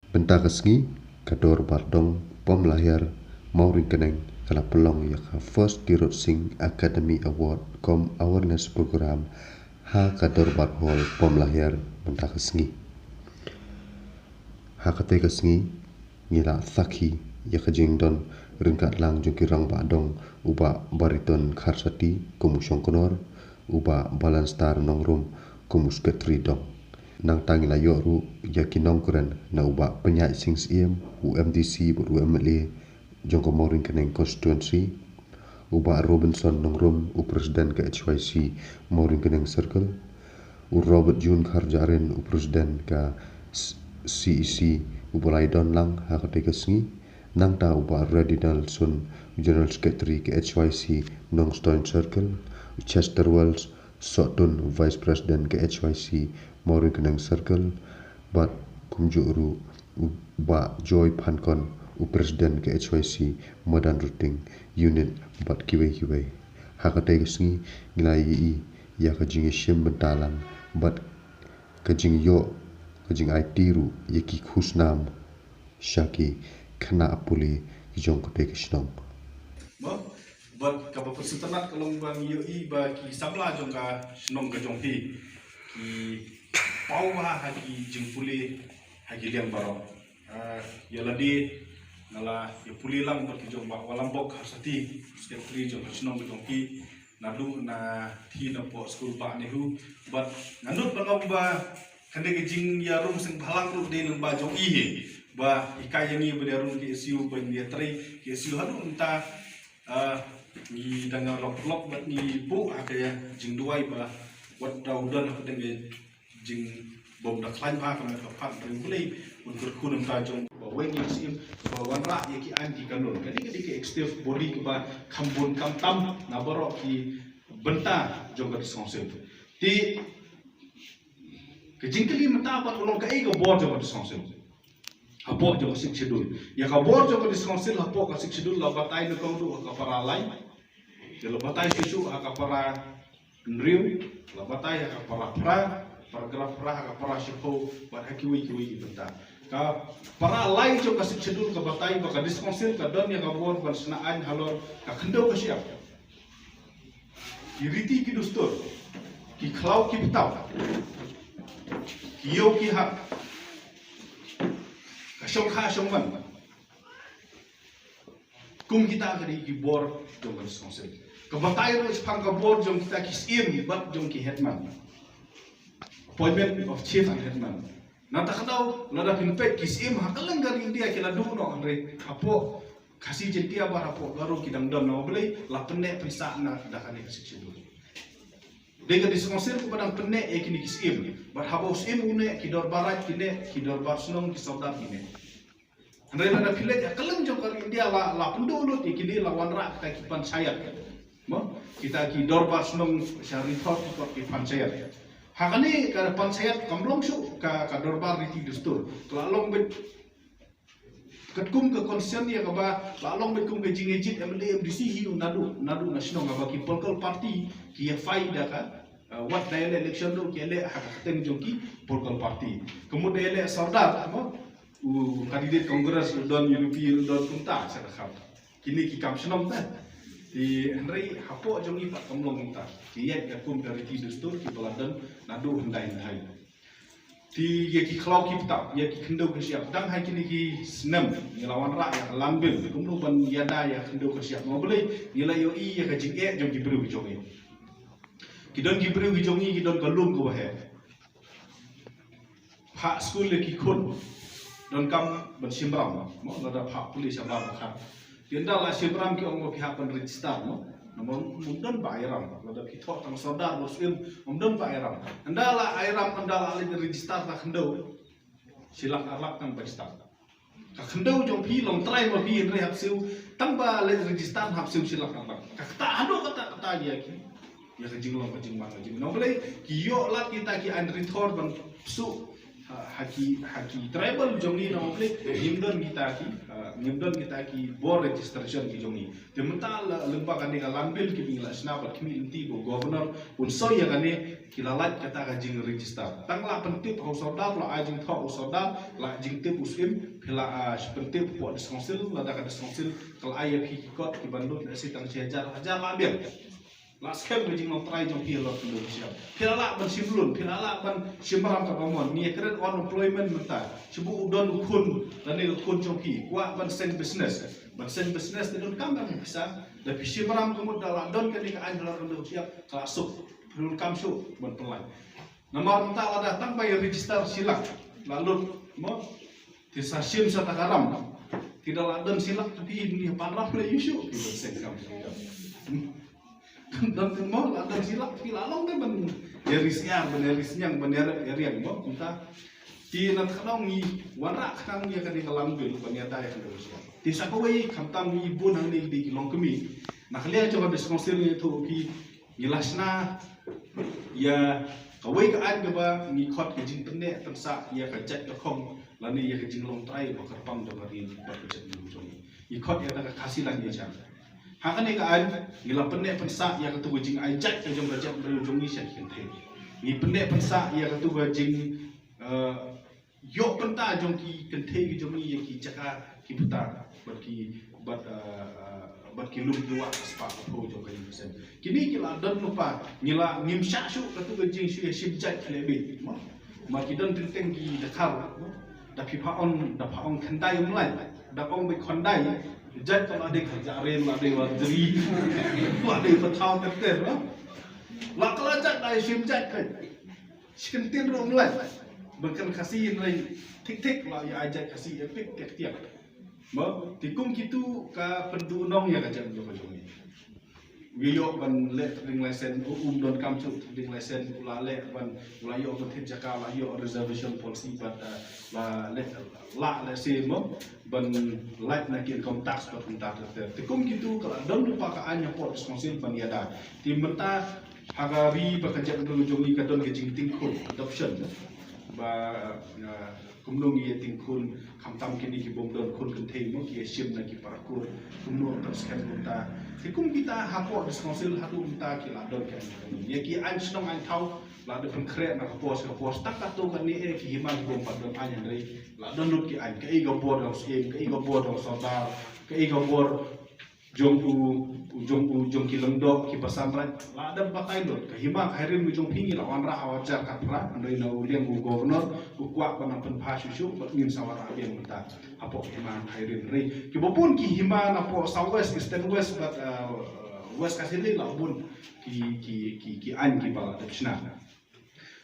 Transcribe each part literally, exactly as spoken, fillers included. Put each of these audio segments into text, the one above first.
Bynta ka sngi, ka Dorbar Dong Pom Lahiar Mawryngkneng ka la pynlong ïa ka First Tirot Singh Academy Award kum awareness program ha ka Dorbar Hall Pom Lahiar bynta ka sngi. Ha katei ka sngi ngi la sakhi ïa ka jingdon ryngkat lang jong ki rangbah dong, u Bah Bariton Kharsati kum u shongknor, u Bah Balanstar Nongrum kum u sekretari dong. Nangta ngi la ïoh ruh ïa ki nongkren na u Bah Pynïaid Sing Syiem, u M D C bad u M L A jong ka Mawryngkneng constituency, u Bah Robinson Nongrum, u president ka H Y C Mawryngkneng Circle, u Robert June Kharjahrin, u president ka C E C, u ba la ïadon lang ha katei ka sngi. Nangta u Bah Reddy Nelson, u general secretary ka H Y C Nongstoiñ Circle, u Chester Wells Sohtun, vice president ka H Y C Mawryngkneng Circle, bad kumjuh ruh u Bah Joy Phankon, u president ka H Y C Madan Ruting Unit, bad kiwei kiwei. Ha katei ka sngi ngi la ïohi ïa ka jingïashim bynta lang bad ka jingïoh ka jingaiti ruh ïa ki khusnam sha ki khynnah pule ki jong katei ka shnong. Mo, bad kaba pynsngewtynnat ka long ba ngi ïohi ba ki samla jong ka shnong ka jong phi ki paw bha ha ki jingpule ha ki liang baroh. Ah, ïa lade nga la ïa pule lang bad ki jong Bah Walambok Kharsati, secretary jong ka shnong ka jong phi, naduh na phi na poh skul Bah Nehu, bad nga nud ban ong ba kane ka jingïarung seng bhalang ruh dei lyngba jong i hi, ba i kai ïa ngi ban ïarung K S U, ban ïatrei K S U haduh mynta. Ah, ngi dang ïa lok lok bad ngi buh ha ka jingduwai ba wat da u don ha ka dang ka jingbym da khlaiñ bha ka met ka phad, U Blei un kyrkhu na ka bynta jong ba weng ïa ka syiem, ba wanrah ïa ki aiñ ki kanun. Kane ka dei ka executive body kaba kham bun kham tam na baroh ki bynta jong ka district council. Te ka jingkylli mynta pat ka long kaei ka bor jong ka district council hapoh jong ka Sixth Schedule. Ïa ka bor jong ka district council hapoh ka Sixth Schedule la batai na kawduh ha ka para lai, ïa la batai shuh shuh ha ka para hynriew, la batai ha ka para phra, paragraph phra, ha ka para shiphew bad ha kiwei kiwei ki bynta. Ka para lai jong ka Sixth Schedule ka batai ba ka district council ka don ïa ka bor ban shna aiñ halor ka khyndew ka shyiap, ki riti ki dustur, ki khlaw ki btap, ki ïew ki hat, ka shongkha shongman. Kum kita ka dei ki bor jong ka district council. Ka batai ruh shaphang ka bor jong kita ki syiem bad jong ki headman, appointment of chief and headman. Nangta ka daw, lada phin peit ki syiem ha kylleng ka ri India ki la duh noh, hynrei hapoh Khasi Jaiñtia bad hapoh Garo ki dang don, namar balei? La pynneh pynsah na da kane ka Sixth Schedule. Dei ka district council kaba dang pynneh ïa kine ki syiem. Bad haba u syiem u neh, ki dorbar raij ki neh, ki dorbar shnong, ki sordar ki neh. Hynrei lada phi leit ha kylleng jong ka ri India la, la pynduh lut ïa kine, la wanrah kita ki panchayat. Mo, kita ki dorbar shnong sha Rithor ki kot ki panchayat. Ha kane ka panchayat kam long shuh ka, ka dorbar riti dustur. Ka la long beit katkum ka constitution ïa kaba la long beit kum ka jingïajied M L A M D C hi u naduh, naduh na shnong, haba ki political party ki ïa fight da ka, uh, wat da ïaleh election ruh ki ïaleh ha ka kyrteng jong ki political party. Ka mut da ïaleh sordar, mo, u candidate Congress u don U D P u don kumta, sa da kham. Kine ki kam shnong ta. Te hynrei hapoh jong ngi pat kam long kumta. Ki ïaid katkum ka riti dustur kiba la don naduh hyndai hyndai. Te ïa ki khlaw ki btap, ïa ki khyndew ka shyiap, dang ha kine ki snem ngi la wanrah ïa ka Land Bill kumno ban ïada ïa ka khyndew ka shyiap. Namar balei? Ngi la ïohi ïa ka jingeh jong ki briew ki jong ngi. Ki don ki briew ki jong ngi ki don ka lum kaba heh. Phah skul ïa ki khun, donkam ban shim ram, mo, lada phah pule shabar ba khat. Te ynda la shim ram ki ong ba phi hap ban register, mo. Namar ym don ba ai ram, lada phi thoh tang sordar bad syiem ym don ba ai ram. Ynda la ai ram, ynda la leit register da khyndew, shi lak ar lak tang ba register. Ka khyndew jong phi long trai ma phi, hynrei hap siew, tang ba leit register hap siew shi lak ar lak. Ka kata, haduh kata kata ïa ki, ïa ka jinglong ka jingman ka jingman. Namar balei? Ki ïoh lad kita ki aiñ Rithor ban pynsuh ha, ha ki, ha ki tribal jong ngi, namar balei? Ngim don kita ki, ha, Ngim don kita ki bor registration ki jong ngi. Te mynta la lyngba kane ka Land Bill kiba ngi la shna bad khmih lynti ba u Governor un soi ïa kane, ki la lait kata ka jingregister. Tang la pyntip ha u Sordar, la ai jingthoh u Sordar, la jingtip u Syiem, phi la, ah, pyntip hapoh District Council, lada ka District Council ka la ai ïa phi ki kot kiban lut lehse tang shi hajar, hajar la biang. La skhem ka jinglong trai jong phi halor khyndew khynsiam. Phi la lah ban shim loan, phi la lah ban shim ram kaba mon. Ngi ïa kren unemployment mynta. Shu buh u don u khun lane ka khun jong phi, kwah ban seng business. Ban seng business te donkam da pisa. Da phi shim ram ka mut da la don kane ka aiñ halor khyndew khynsiam, ka la suk. Phi donkam shuh ban pynlait. Namar mynta lada tang ba ïa register shi lak la lut, mo. Te sa shim sa ta ka ram. Te da la don shi lak, te phi ni pan ram leh ïu shuh, phi ban seng kam. Don te mo, la don shi lak, phi la long te ban ïa ri syiar, ban ïa ri sniang, ban ïa rep ïa riang, mo. Mynta te na ka daw ngi wanrah khnang ïa kane ka Land Bill ban ïada ïa ka dei sha. Te sa kawei, khamtam ngi bun hangne ki dei ki longkmie. Na ka liang jong ka District Council ngi ïathuh phi, ngi la shna ïa kawei ka aiñ kaba ngi khot ka jingpynneh pynsah ïa ka jait ka khong lane ïa ka jinglong trai ba kyrpang jong ka ri bad ka jaitbynriew jong ngi. Ngi khot ïa ka Khasi Language Act. Ha kane ka aiñ ngi la pynneh pynsah ïa katu ka jingai jait ka jong ka jaitbynriew jong ngi sha ki kynthei. Ngi pynneh pynsah ïa katu ka jing, eh, ïoh bynta jong ki kynthei ki jong ngi ïa ki jaka ki bynta bad ki, bad, eh, eh, bad ki lum ki wah ka spah ka phew jong ka jingpynsem. Kine ki la don lypa, ngi la ngim shah shuh katu ka jingshu ïa shim jait ki leh beit. Ma, ma ki don teng teng ki dkhar. Da phi pha ong, da pha ong khyndai um lai, da ong beit khyndai. Jait ka la dei ka jaren, la dei wa jri, la dei pathaw ter ter, no? La ka la jait da shim jait ka. Shi kyntien ruh ym lait. Ba kan Khasi hynrei thik thik la ïa ai jait Khasi ïa pik tiak tiak. Mo, te kum kitu ka pynduhnong ïa ka jaitbynriew ka jong ngi. U ïoh ban leh trading license, u um donkam shuh trading license, u la leh ban, u la ïoh ban thied jaka, la ïoh reservation policy bad, eh, la leh, la leh se mo ban lait na ki income tax bad kumta ter ter. Te kum kitu ka la don lypa ka aiñ hapoh District Council ban ïada. Te mynta ha ka ri bad ka jaitbynriew jong ngi ka don ka jingting khun, adoption. Ba, eh, kumno ngi ïa ting khun, khamtam kine ki bym don khun kynthei mo, ki ïa shim na ki para kur, kumno ban skhem kumta. Te kum kita hapoh District Council haduh mynta ki la don ki aiñ. Ïa ki aiñ shnong aiñ thaw la dep pynkhreh na ka por sha ka por. Tang katto katne eh ki hima ki bym pat don aiñ hynrei la don lut ki aiñ. Kaei ka bor jong u Syiem, kaei ka bor jong u Sordar, kaei ka bor jong u, u jong u, jong ki lyngdoh, ki basan raid, la dang batai lut. Ka hima ka High Rim ka jong phi ngi la wanrah ha u hajar khatphra, hynrei na u liang u Governor u kwah ban nang pynbha shuh shuh, bad ngin sa wanrah biang mynta hapoh ka hima ka High Rim. Hynrei kiba bun ki hima napoh South West, Eastern West bad, eh, West Khasi Hills la bun ki, ki, ki, ki aiñ kiba la dep shna.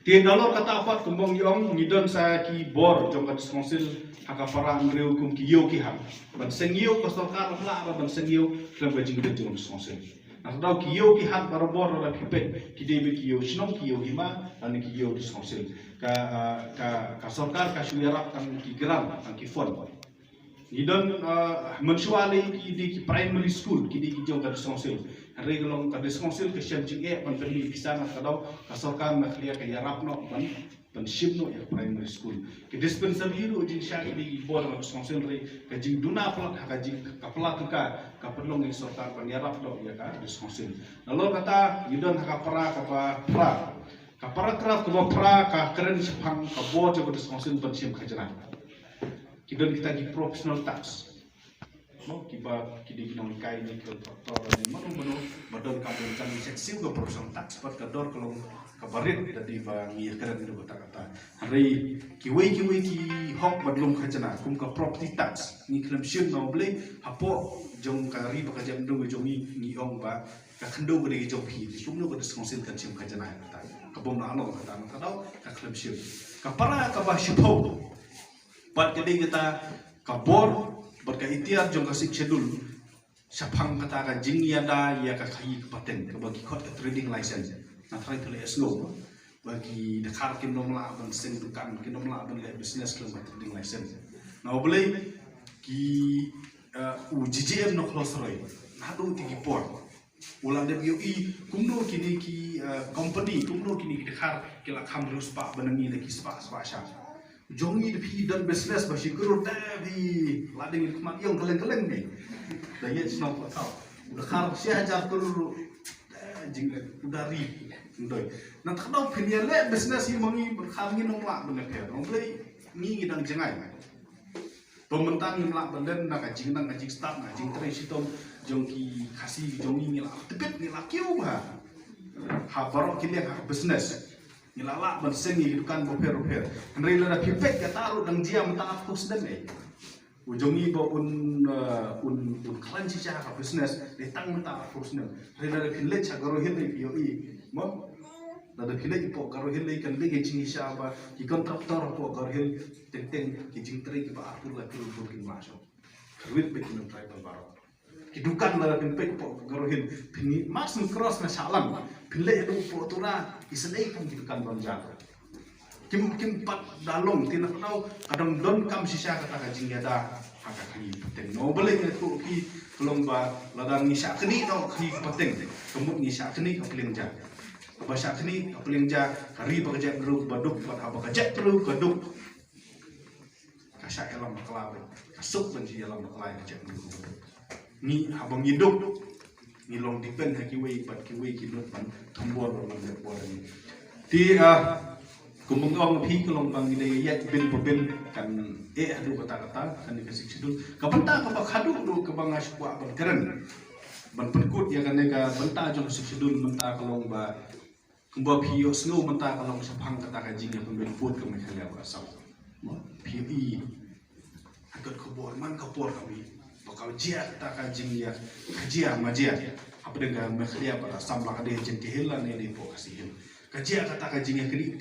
Te nalor kata pat kumba ngi ong, ngi don sa ki bor jong ka District Council ha ka para hynriew kum ki ïew ki hat ban seng ïew. Ka sorkar la lah ban seng ïew khlem ka jingdon jong ka District Council. Na ka daw ki ïew ki hat barabor, lada phi peit ki dei beit ki ïew shnong, ki ïew hima lane ki ïew District Council. Ka, ah, ka, ka sorkar ka shu ïarap tang ki grant, tang ki fund. Ngi don, ah, mynshuwa lei ki dei ki primary school, ki dei ki jong ka District Council. Hynrei ka long ka District Council ka shem jingeh ban pynmih pisa, na ka daw ka sorkar na ka liang ka ïarap noh ban, ban shim noh ïa ka primary school. Ki dispensary ruh jingshai ki dei ki bor ka District Council, hynrei ka jingduna palat ha ka jing, ka palat ka, ka pynlong ïa ka sorkar ban ïarap noh ïa ka District Council. Nalor kata ngi don ha ka para kaba phra. Ka paragraph kaba phra ka kren shaphang ka bor jong ka District Council ban shim khajna. Ki don kita ki professional tax. Mo, kiba ki dei ki nonghikai ne ki contractor ne mano mano ba donkam ban jang, ngi check siew ka professional tax bad ka dor ka long kaba rit da dei ba ngi ïa kren da kata kata. Hynrei kiwei kiwei ki hok ba lum khajna kum ka property tax ngi khlem shim, na u Blei hapoh jong ka ri bad ka jaitbynriew jong ngi, ngi ong ba ka khyndew ka dei ka jong phi, te kumno ka District Council kan shim khajna ïa kata? Ka bym lah long kata, na ka daw ka khlem shim. Ka para kaba shiphew pat ka dei kata ka bor bad ka iktiar jong ka Sixth Schedule shaphang kata ka jingïada ïa ka khaïi ka pateng, kaba ki khot ka trading license. Na tharai phi la ïohsngew ba ki dkhar kim nym lah ban seng dukan, kim nym lah ban leh business khlem ka trading license. Na u Blei ki, eh, u J J M Nongkhlaw Serai naduh te ki por u la dep ïohi kumno kine ki, eh, company, kumno kine ki dkhar ki la kham riewspah bneng ne ki spah spah shar. Jong ngi da phi don business ba shi klur te phi la ding khmat ïong keleng keleng ni. Da ïa shnong pa tau. Da khar shi hajar klur te jing le da ri. Ndoi. Na ta dong phi ïa le business hi ma ngi ba khar ngi nong la ban le pher. Nong le ngi ngi dang jngai. To mynta ngim lah ban len na ka jingdang ka jingstad na jingtrei shitom jong ki Khasi jong ngi ngi lah tebit ngi lah kiew bha. Ha baroh ki liang ha business. Ngi lah lah ban seng ïa ki dukan bapher bapher. Hynrei lada phi peit kata ruh dang jia mynta arphew snem eh. U jong ngi ba un, uh, un, un khlaiñ shisha ha business dei tang mynta arphew snem. Hynrei lada phi leit sha Garo Hills phi ïohi. Mo? Lada phi leit hapoh Garo Hills kan dei ka jingshisha ba ki contractor hapoh Garo Hills teng teng ki jingtrei kiba arphew laiphew bun kin mah shuh. Kyrwit bad ki non-tribal baroh. Ki dukan lada phin peit hapoh Garo Hills phin ïa mas cross na Shah Alam phin leit haduh hapoh Tura isynei kum ki dukan bam ja. Kim kim pat da long te na ka daw ka dang donkam shisha kata ka jingïada ha ka kali pateng. No balei nga tu ki ka long ba lada ngi shah knieh noh kali pateng. Ka mut ngi shah knieh ka pliang ja. Ba shah knieh ka pliang ja ka ri ba ka jaitbynriew ba duk bad haba ka jaitbynriew ka duk. Ka shah ïalam bakla bad ka suk ban shi ïalam bakla ïa ka jaitbynriew. Ngi haba ngi duk ngi long depend ha kiwei bad kiwei ki nud ban thombor ban long jaitbor ngi. Te ah kumba nga ong phi ka long ba ngi dei ïaid bin pa bin kan eh haduh kata kata kan dei ka Sixth Schedule. Ka bynta kaba khadduh ruh kaba nga shu kwah ban kren ban pynkut ïa kane ka bynta jong ka Sixth Schedule mynta ka long ba kumba phi ïohsngew mynta ka long shaphang kata ka jingïapynbeit vote ka Meghalaya bad Assam. Phi ïohi ha kot khubor man ka por ka mih ba ka jia kata ka jingïa ka jia ma jia hapdeng ka Meghalaya bad Assam la ka dei Jaintia Hills lane dei Pokkhasi Hills. Ka jia kata ka jingïakynduh